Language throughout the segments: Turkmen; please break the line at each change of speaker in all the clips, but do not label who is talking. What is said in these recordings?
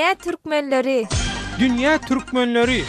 Dünýä türkmenleri!
Dünýä türkmenleri!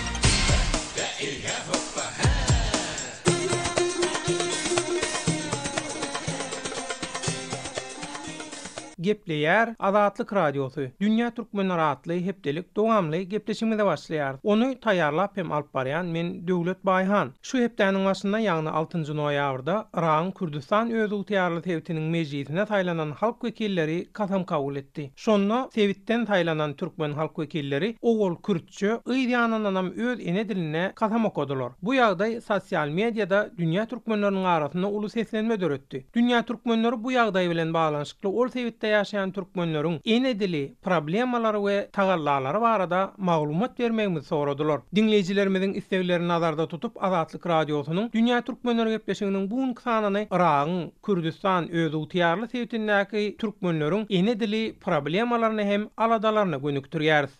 Gepleýär Azatlyk Radiosy, Dünýä türkmenleri atly hepdelik dowamly gepleşigimize başlaýarys. Ony taýýarlap hem alyp barýan men Döwlet Baýhan. Şu hepdäniň başynda, ýagny altynjy noýabrda Yragyň Kürdüstan özygtyýarly sebitiniň mejlisine saýlanan halk wekilleri kasam kabul etdi. Şonda sebitden saýlanan türkmen halk wekilleri owal kürtçe, yz ýanyndanam öz ene dilinde kasam okadylar. Bu ýagdaý sosial mediada dünýä türkmenleriniň arasynda uly seslenme döretdi. Dünýä türkmenleri bu ýagdaý bilen baglanyşykly ol sebitde ýaşaýan türkmenleriň ene dili problemalary we tagallalary barada maglumat bermegimizi soradylar. Diňleýjilerimiziň isleglerini nazarda tutup Azatlyk Radiosynyň Dünýä Türkmenleri gepleşiginiň bu günki sanyny Yragyň Kürdüstan özygtyýarly sebitindäki türkmenleriň ene dili problemalaryna hem aladalaryna gönükdirýäris.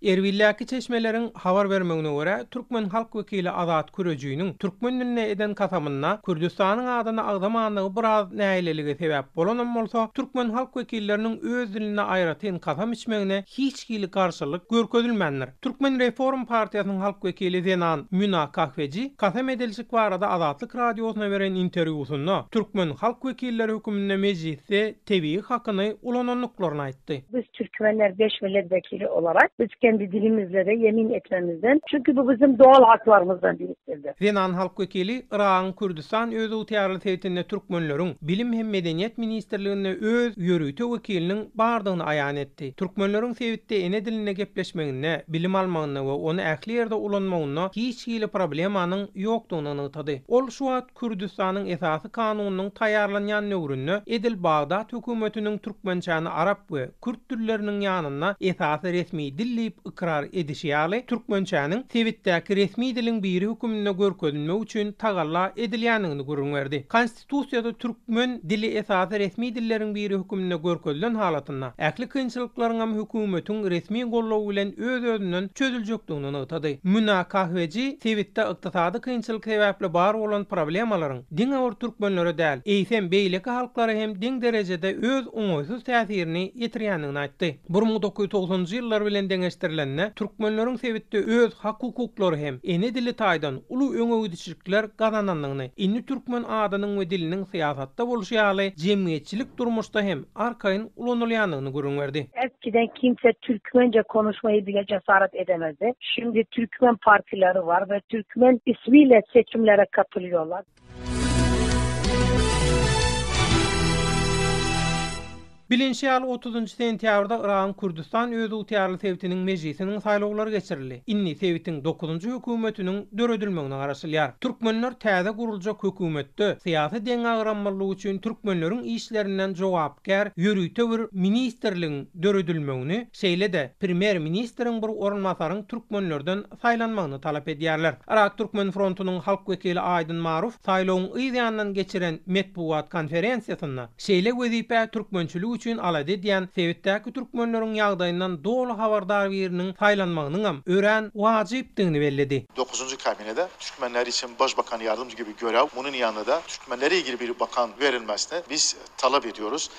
Erbildäki çeşmeleriň habar bermegine görä, türkmen halk wekili Azat Kürejiniň türkmen dilinde eden kasamynda Kürdüstanyň adyny agzamandygy biraz nägilelige sebäp bolanam bolsa, türkmen halk wekilleriniň öz dilinde aýratyn kasam içmegine hiç hili garşylyk görkezilmändir. Türkmen Reform partiýasynyň halk wekili zenan Müna Kahweji kasam edilşik barada Azatlyk Radiosyna beren interwýusynda türkmen halk wekilleri höküminde mejlisde tebigy hakyny ulanandyklaryny aýtdy.
Biz türkmenler beş milletvekili olarak biz kendi dilimizle de yemin etmemizden çünki bu bizim doğal haklarymyzdan birisidir.
Zenan halk wekili Yragyň Kürdüstan özygtyýarly sebitinde türkmenleriň Bilim hem medeniýet ministrliginde öz ýörite wekiliniň bardygyny aýan etdi. Türkmenleriň sebitde ene dilinde gepleşmeginde, bilim almagynda we ony ähli ýerde ulanmagynda hiç hili problemanyň ýokdugyny nygtady. Ol şu wagt Kürdüstanyň esasy kanunynyň taýýarlanýan döwründe edil Bagdat hökümetiniň türkmençäni arap we kürt dilleriniň ýanynda esasy resmi dil diýip ykrar edişi ýaly, türkmençäniň sebitdäki resmi diliň biri höküminde görkezilmegi üçin tagalla edilýändigini gürrüň berdi. Konstitusiýada türkmen dili esasy resmi dilleriň biri höküminde görkezilen halatynda, ähli kynçylyklaryňam hökümetiň resmi goldawy bilen öz-özünden çözüljekdigini nygtady. Müna Kahweji sebitde ykdysady kynçylyk sebäpli bar bolan problemalaryň diňe bir türkmenlere däl, eýsem beýleki halklara hem deň derejede öz oňaýsyz täsirini ýetirýändigini aýtdy. 1990-njy ýyllar bilen deňeşdirilende, türkmenleriň sebitde öz hak-hukuklary hem ene dili taýdan uly öňegidişlikler gazanandygyny, indi türkmen adynyň we diliniň syýasatda bolşy ýaly jemgyýetçilik durmuşda hem arkaýyn ulanylýandygyny gürrüň berdi.
Eskiden kimse türkmence konuşmayı bile cesaret edemezdi. Şimdi türkmen partileri var ve türkmen ismiyle seçimlere katılıyorlar.
Bilinşi ýaly, otuzynjy sentýabrda Yragyň Kürdüstan özygtyýarly sebitiniň mejlisiniň saýlawlary geçirildi. Indi sebitiň dokuzynjy hökümetiniň döredilmegine garaşylýar. Türkmenler täze guruljak hökümetde syýasy deňagramlylyk üçin türkmenleriň işlerinden jogapkär ýörite bir ministrligiň döredilmegini, şeýle-de premýer-ministriň bir orunbasaryň türkmenlerden saýlanmagyny talap edýärler. Yrak Türkmen frontunyň halk wekili Aýdyn Maruf saýlawyň yz ýanyndan geçiren metbugat konferensiýasynda şeýle wezipä türkmençilik üçin alada edýän sebitdäki türkmenleriň ýagdaýyndan doly habardar biriniň saýlanmagynyňam örän wajypdygyny belledi.
Dokuzuncu kabinede Türkmenler için Başbakan yardımcı gibi görev, bunun yanında da Türkmenlere ilgili bir bakan verilmesini biz talap ediyoruz.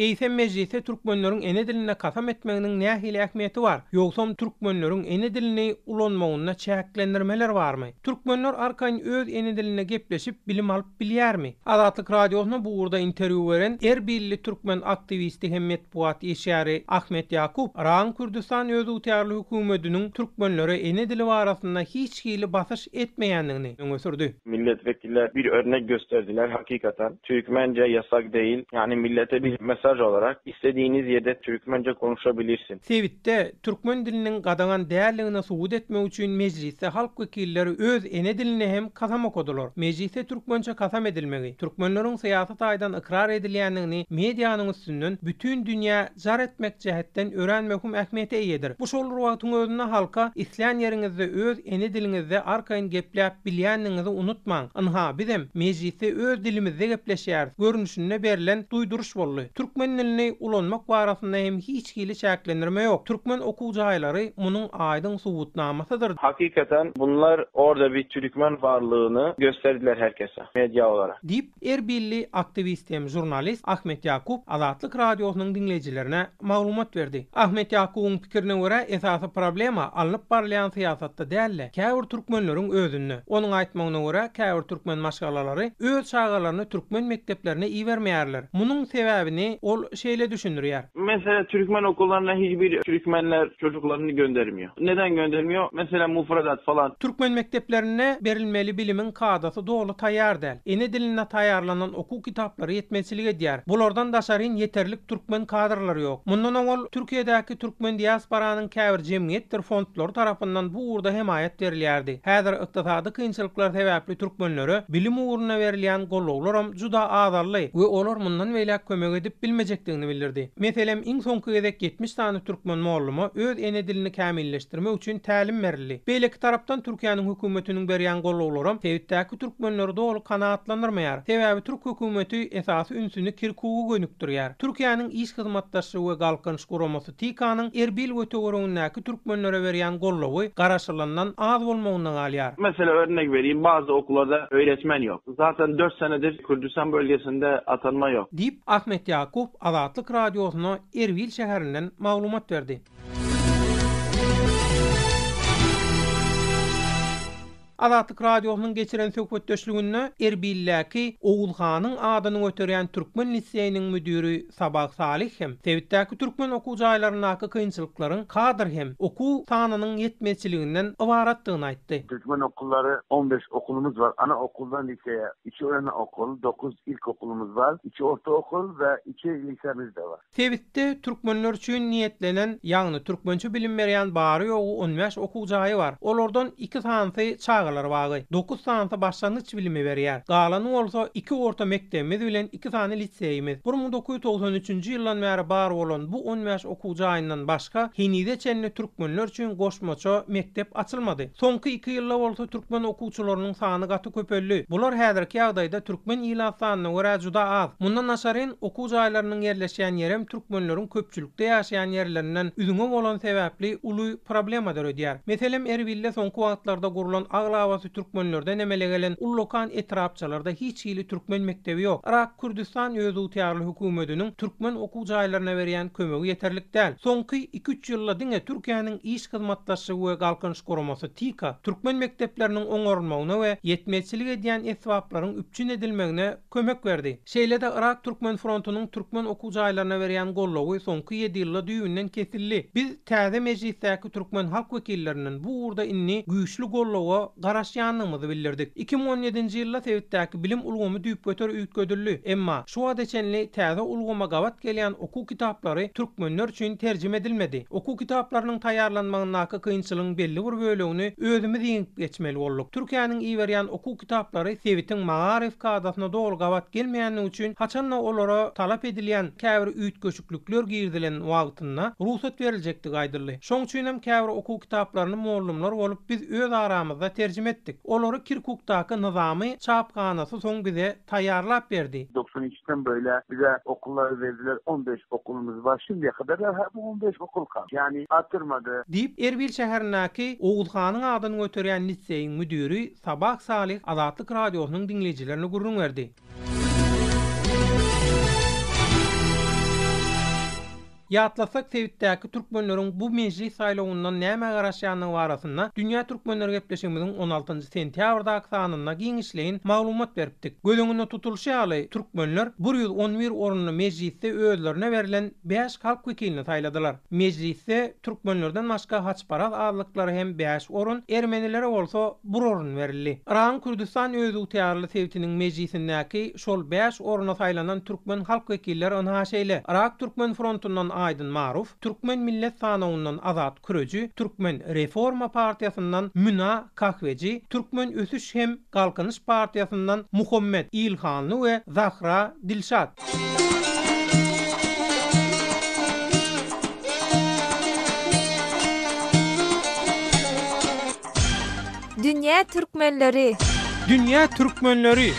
Eýsem mejlisde türkmenleriň ene dilinde kasam etmeginiň nähili ähmiýeti bar? Ýogsam türkmenleriň ene dilini ulanmagynda çäklendirmeler barmy? Türkmenler arkaýyn öz ene dilinde gepleşip bilim alyp bilýärmi? Azatlyk Radiosyna bu ugurda interwýu beren erbilli türkmen aktiwisti hem metbugat işgäri Ahmet Ýakup Yragyň Kürdüstan özygtyýarly höküwmediniň türkmenlere ene dili barasynda hiç hili basyş etmeýändigini öňe sürdi.
Milletvekiller bir örnek gösterdiler hakikaten. Türkmence yasak değil. Yani millete bir mesaj olarak istediğiniz yerde Türkmence konuşabilirsin.
Sebitde türkmen diliniň gadagan däldigini subut etmek üçin mejlisde halk wekilleri öz ene dilinde hem kasam okadylar. Mejlisde türkmençe kasam edilmegi, türkmenleriň syýasy taýdan ykrar edilýändigini medianyň üstünden bütin dünýä jar etmek jähetden örän möhüm ähmiýete eýedir. Bu şol bir wagtyň özünde halka islän ýeriňizde öz ene diliňizde arkaýyn gepläp bilýändigiňizi unutmaň, ynha, bizem mejlisde öz dilimizde gepleşýäris görnüşinde berlen duýduryş boldy. Türkmen dilini ulanmak barasynda hem hiç hili çäklendirme ýok. Türkmen okuw jaýlary munuň aýdyň subutnamasydyr.
Hakykatan bunlar orada bir türkmen varlygyny gösterdiler herkese, media olarak.
Diýip, Erbilli aktiwist hem žurnalist Ahmet Ýakup Azatlyk Radiosynyň diňleýjilerine maglumat berdi. Ahmet Ýakubyň pikirine görä, esasy problema alnyp barylýan syýasatda däl-de, käbir türkmenleriň özünde. Onuň aýtmagyna görä, käbir türkmen maşgalalary öz çagalaryny türkmen mekdeplerine ibermeýärler. Munuň sebäbini ol şeýle düşündirýär.
Mesela türkmen okullaryna hiç bir türkmenler çocuklaryny göndermiýor. Neden göndermiýor? Mesela mufradat falan.
Türkmen mekdeplerinde berilmeli bilimiň kadasy doly taýýar däl. Ene dilinde taýýarlanan okuw kitaplary ýetmezçilik edýär. Bulardan daşaryn ýeterlik türkmen kadrlary ýok. Mundan owal Türkiýedäki türkmen diasporanyň käbir jemgyýetdir fondlary tarapyndan bu ugurda hemaýat berilýärdi. Häzir ykdysady kynçylyklar sebäpli türkmenlere bilim ugrunda berilýän gollawlaram juda azaldy we olar mundan beýläk kömek edip bilmejekdigini bildirdi. Meselem, iň soňky gezek 70 sany türkmen molluma öz ene dilini kämilleşdirmek üçin tälim berildi. Beýleki tarapdan Türkiýäniň hökümetiniň berýän gollawlaram sebitdäki türkmenleri doly kanagatlandyrmaýar. Sebäbi türk hökümeti esasy ünsüni Kirkuga gönükdirýär. Türkiýäniň Iş hyzmatdaşlygy we galkynyş guramasy TİKA-nyň Erbil we töweregindäki türkmenlere berýän gollawy garaşylandan az bolmagynda galýar.
Mesela örnek vereyim, bazı okullarda öğretmen yok. Zaten 4 senedir Kürdistan bölgesinde atanma yok.
Diýip, Ahmet Ýakup Azatlyk Radiosyna Erbil şäherinden maglumat berdi. Azatlyk Radiosynyň geçiren söhbetdeşliginde Erbildäki Oguz hanyň adyny göterýän türkmen liseýiniň müdiri Sabah Salyh hem sebitdäki türkmen okuw jaýlaryndaky kynçylyklaryň kadr hem okuw sanynyň ýetmezçiliginden ybaratdygyny aýtdy.
Türkmen okullary 15 okulumyz bar. Ana okuldan liseye 2 ana okul, 9 ilkokulumuz bar, 2 ortaokul we 2 lisemiz de bar.
Sebitde türkmenler üçin niýetlenen, ýagny türkmençe bilim berýän bary-ýogy on bäş okuw jaýy bar. Olardan iki sanysy çagalar bagy, dokuz sanysy başlangyç bilimi berýär. Galany bolsa iki orta mekdebimiz bilen iki sany liseýimiz. Bir 1993-nji ýyldan bäri bar bolan bu on bäş okuw jaýyndan başga henize çenli türkmenler üçin goşmaça mekdep açylmady. Soňky iki ýylda bolsa türkmen okuwçylarynyň sany gaty köpeldi. Bular häzirki ýagdaýda türkmen ilat sanyna görä juda az. Mundan daşaryn, okuw jaýlarynyň ýerleşýän ýerem türkmenleriň köpçülikde ýaşaýan ýerlerinden üzňe bolan sebäpli uly problema döredýär. Meselem, Erbilde soňky wagtlarda gurlan aglabasy türkmenlerden emele gelen ullakan etrapçalarda hiç hili türkmen mekdebi ýok. Yrak Kürdüstan özygtyýarly höküwmediniň türkmen okuw jaýlaryna berýän kömegi ýeterlik däl. Soňky iki-üç ýylda diňe Türkiýäniň Iş hyzmatdaşlygy we galkynyş guramasy, TİKA, türkmen mekdepleriniň oňarylmagyna we ýetmezçilik edýän esbaplaryň üpjün edilmegine kömek berdi. Şeýle-de Yrak Türkmen frontunyň türkmen okuw jaýlaryna berýän goldawy soňky ýedi ýylda düýbünden kesildi. Biz täze mejlisdäki türkmen halk wekillerinden bu ugurda indi güýçli goldawa garaşýandygymyzy bildirdik. 2017-nji ýylda sebitdäki bilim ulgamy düýpgöter üýtgedildi. Emma, şu wagta çenli täze ulgama gabat gelýän okuw kitaplary türkmenler üçin terjime edilmedi. Okuw kitaplarynyň taýýarlanmagyndaky kynçylygyň belli bir bölegini özümiz ýeňip geçmeli bolduk. Türkiýäniň iberýän okuw kitaplary sebitiň magaryf kadasyna doly gabat gelmeýändigi üçin, haçan-da olara talap edilýän käbir üýtgeşiklikler girizilen wagtynda rugsat beriljekdigi aýdyldy. Şoň üçinem käbir okuw kitaplaryny mollumlar bolup biz öz aramyzda terjime etdik. Olary Kirkukdaky Nyzamy çaphanasy soň bize taýýarlap berdi.
93-den böyle bize okullar berdiler, 15 okulumyz bar. Şimdiye kadar da bu 15 okul kaldy. Yani arttırmadı.
Diýip, Erbil şäherindäki Oguz hanyň adyny göterýän liseýiň müdiri Sabah Salyh Azatlyk Radiosynyň diňleýjilerine gürrüň berdi. Ýatlasak, sebitdäki türkmenleriň bu mejlis saýlawyndan nämä garaşýandygy barasynda Dünýä türkmenleri gepleşigimiziň on altynjy sentýabrdaky sanynda giňişleýin maglumat beripdik. Göz öňünde tutulyşy ýaly, türkmenler 111 orunly mejlisde özlerine berlen bäş halk wekilini saýladylar. Mejlisde türkmenlerden başga haçparaz azlyklara hem bäş orun, ermenilere bolsa bir orun berildi. Yragyň Kürdüstan özygtyýarly sebitiniň mejlisindäki şol bäş oruna saýlanan türkmen halk wekilleri ynha şeýle, Yrak Türkmen frontundan Aýdyn Maruf, Türkmen millet sanawyndan Azat Küreji, Türkmen reforma partiýasyndan Müna Kahweji, Türkmen ösüş hem Galkynyş partiýasyndan Muhammet Ilhanly we Zahra Dilşat.
Dünýä türkmenleri!
Dünýä türkmenleri!